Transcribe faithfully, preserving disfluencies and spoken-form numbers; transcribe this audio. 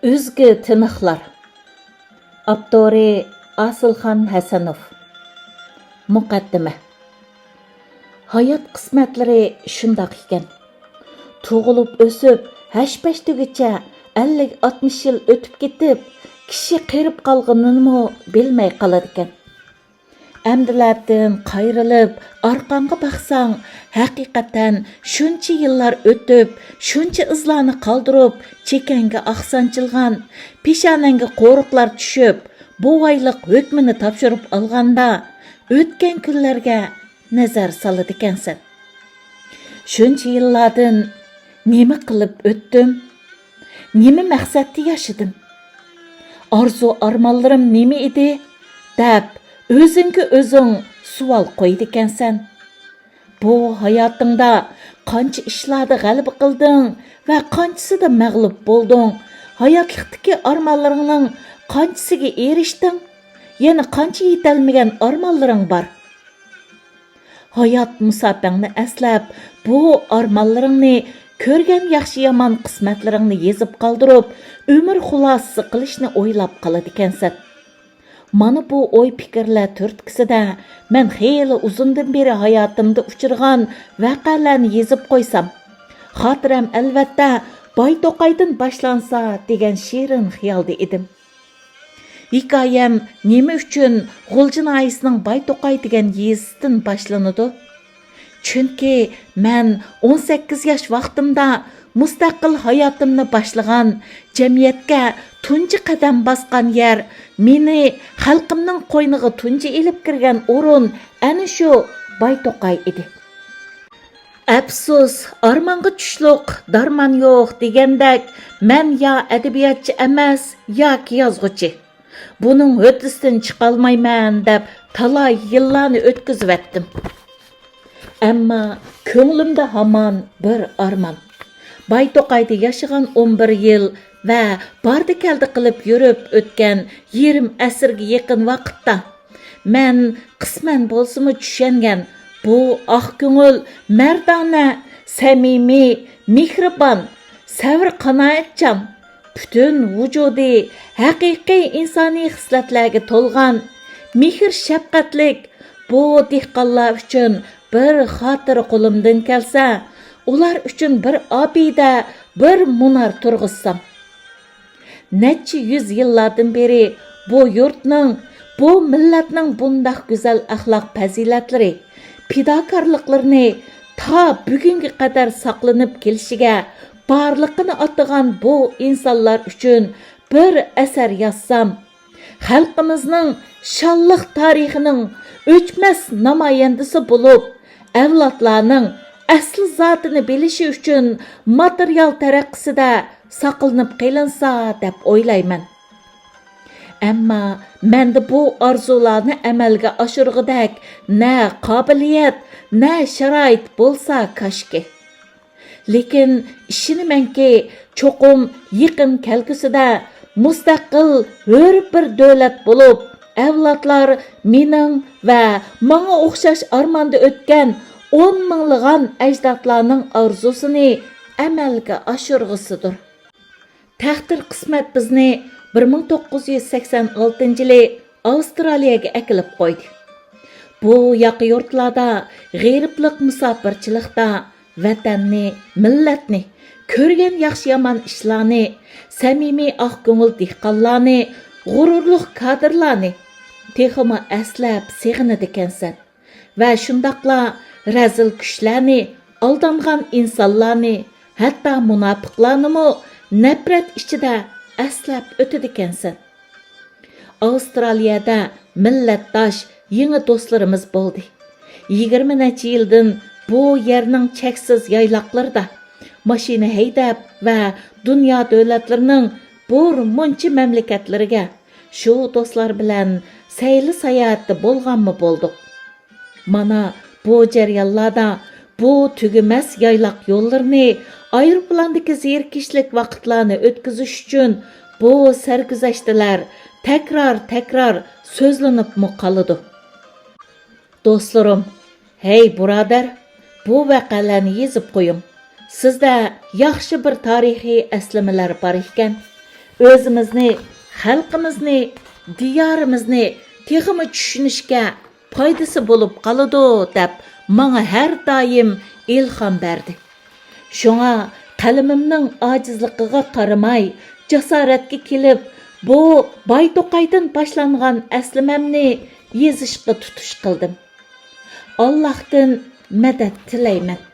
ئۈزگە تىنىقلار. ئاپتورى: ئاسىلخان ھەسەنوف. مۇقەددىمە. ھايات قىسمەتلىرى شۇنداق ئىكەن. تۇغۇلۇپ ئۆسۈپ، ھەش-پەش دېگۈچە ئەللىك-ئاتمىش يىل ئۆتۈپ كېتىپ، كىشى قېرىپ قالغىنىنىمۇ بىلمەي قالىدىكەن. ئەمدىلەتىن قايرىلىپ ئارقاڭغا باقساڭ، ھەقىقەتەن شۇنچە يىللار ئۆتۈپ، شۇنچە ئىزلارنى قالدۇرۇپ، چېكەڭگە ئاق سانچىلغان، پېشانەڭگە قورۇقلار چۈشۈپ، بوۋايلىق ھۆكمىنى تاپشۇرۇپ ئالغاندا، ئۆتكەن كۈنلەرگە نەزەر سالىدىكەنسەن. شۇنچە يىللاردىن نېمە قىلىپ ئۆتتۈم؟ نېمە مەقسەتتە ياشىدىم؟ ئارزۇ-ئارمانلىرىم نېمە ئىدى؟ دەپ ئۆزۈڭگە ئۆزۈڭ سوئال قويىدىكەنسەن. بۇ ھاياتىڭدا قانچە ئىشلاردا غەلىبە قىلدىڭ ۋە قانچىسىدا مەغلۇپ بولدۇڭ؟ ھاياتلىقتىكى ئارمانلىرىڭنىڭ قانچىسىگە ئېرىشتىڭ؟ يەنە قانچە يېتەلمىگەن ئارمانلىرىڭ بار؟ ھايات مۇساپەڭنى ئەسلەپ، بۇ ئارمانلىرىڭنى، كۆرگەن ياخشى-يامان قىسمەتلىرىڭنى يېزىپ قالدۇرۇپ، ئۆمۈر خۇلاسىسى قىلىشنى ئويلاپ قالىدىكەنسەن. مانا بۇ ئوي-پىكىرلەر تۈرتكىسىدە مەن خېلى ئۇزۇندىن بېرى ھاياتىمدا ئۇچرىغان ۋەقەلەرنى يېزىپ قويسام، خاتىرەم ئەلۋەتتە باي توقايدىن باشلانسا دېگەن شېرىن خىيالدا ئىدىم. ھېكايەم نېمە ئۈچۈن غۇلجا ناھىيەسىنىڭ باي توقاي دېگەن يېزىسىدىن باشلىنىدۇ؟ چۈنكى مەن ئون سەككىز ياش ۋاقتىمدا مۇستەقىل ھاياتىمنى باشلىغان، جەمئىيەتكە تۇنجى قەدەم باسقان يەر، مېنى خەلقىمنىڭ قوينىغا تۇنجى ئېلىپ كىرگەن ئورۇن ئەنە شۇ باي توقاي ئىدى. ئەپسۇس، ئارمانغا چۈشلۈق دارمان يوق دېگەندەك، مەن يا ئەدەبىياتچى ئەمەس، ياكى يازغۇچى. بۇنىڭ ھۆددىسىدىن چىقالمايمەن دەپ تالاي يىللارنى ئۆتكۈزۈۋەتتىم. ئەمما كۆڭلۈمدە ھامان بىر ئارمان. باي توقايدا ياشىغان ئون بىر يىل ۋە باردى-كەلدى قىلىپ يۈرۈپ ئۆتكەن يېرىم ئەسىرگە يېقىن ۋاقىتتا، مەن قىسمەن بولسىمۇ چۈشەنگەن بۇ ئاق كۆڭۈل، مەردانە، سەمىمىي، مېھرىبان، سەۋر-قانائەتچان، پۈتۈن ۋۇجۇدى ھەقىقىي ئىنسانىي خىسلەتلەرگە تولغان، مېھىر-شەپقەتلىك بۇ دېھقانلار ئۈچۈن بىر خاتىرە قولۇمدىن كەلسە، ئۇلار ئۈچۈن بىر ئابىدە، بىر مۇنار تۇرغۇزسام. نەچچە يۈز يىللاردىن بېرى بۇ يۇرتنىڭ، بۇ مىللەتنىڭ بۇنداق گۈزەل ئەخلاق پەزىلەتلىرى، پىداكارلىقلىرىنى تا بۈگۈنگە قەدەر ساقلىنىپ كېلىشىگە بارلىقىنى ئاتىغان بۇ ئىنسانلار ئۈچۈن بىر ئەسەر يازسام، خەلقىمىزنىڭ شانلىق تارىخىنىڭ ئۆچمەس نامايەندىسى بولۇپ، ئەۋلادلارنىڭ ئەسلى زاتىنى بىلىشى ئۈچۈن ماتېرىيال تەرىقىسىدە ساقلىنىپ قېلىنسا دەپ ئويلايمەن. ئەمما مەندە بۇ ئارزۇلارنى ئەمەلگە ئاشۇرغۇدەك نە قابىلىيەت، نە شارائىت بولسا كاشكى. لېكىن ئىشىنىمەنكى، چوقۇم يېقىن كەلگۈسىدە مۇستەقىل ھۆر بىر دۆلەت بولۇپ، ئەۋلادلار مېنىڭ ۋە ماڭا ئوخشاش ئارماندا ئۆتكەن ئون مىڭلىغان ئەجدادلارنىڭ ئارزۇسىنى ئەمەلگە ئاشۇرغۇسىدۇر. تەقدىر قىسمەت بىزنى بىر مىڭ توققۇز يۈز سەكسەن ئالتىنچى يىلى ئاۋسترالىيەگە ئەكېلىپ قويدى. بۇ ياقا يۇرتلاردا غېرىبلىق مۇساپىرچىلىقتا ۋەتەننى، مىللەتنى، كۆرگەن ياخشى-يامان ئىشلارنى، سەمىمىي ئاق كۆڭۈل دېھقانلارنى، غۇرۇرلۇق كادىرلارنى تېخىمۇ ئەسلەپ سېغىنىدىكەنسەن. ۋە شۇنداقلا رەزىل كۈچلەرنى، ئالدانغان ئىنسانلارنى، ھەتتا مۇناپىقلارنىمۇ نەپرەت ئىچىدە ئەسلەپ ئۆتىدىكەنسەن. ئاۋسترالىيەدە مىللەتداش يېڭى دوستلىرىمىز بولدى. يىگىرمە نەچچە يىلدىن بۇ يەرنىڭ چەكسىز يايلاقلىرىدا ماشىنا ھەيدەپ ۋە دۇنيا دۆلەتلىرىنىڭ بىر مۇنچە مەملىكەتلىرىگە شۇ دوستلار بىلەن سەيلە ساياھەتتە بولغانمۇ بولدۇق. مانا بۇ جەريانلاردا بۇ تۈگىمەس يايلاق يوللىرىنى، ئايروپىلاندىكى زېرىكىشلىك ۋاقىتلارنى ئۆتكۈزۈش ئۈچۈن بۇ سەرگۈزەشتلەر تەكرار-تەكرار سۆزلىنىپمۇ قالىدۇ. دوستلىرىم، ھەي بۇرادەر، بۇ ۋەقەلەرنى يېزىپ قويۇڭ. سىزدە ياخشى بىر تارىخىي ئەسلىمىلەر بار ئىكەن. ئۆزىمىزنى، خەلقىمىزنى، دىيارىمىزنى تېخىمۇ چۈشىنىشكە پايدىسى بولۇپ قالىدۇ، دەپ ماڭا ھەر دائىم ئىلھام بەردى. شۇڭا قەلىمىمنىڭ ئاجىزلىقىغا قارىماي، جاسارەتكە كېلىپ، بۇ باي توقايدىن باشلانغان ئەسلىمەمنى يېزىشقا تۇتۇش قىلدىم. ئاللاھتىن مەدەت تىلەيمەن.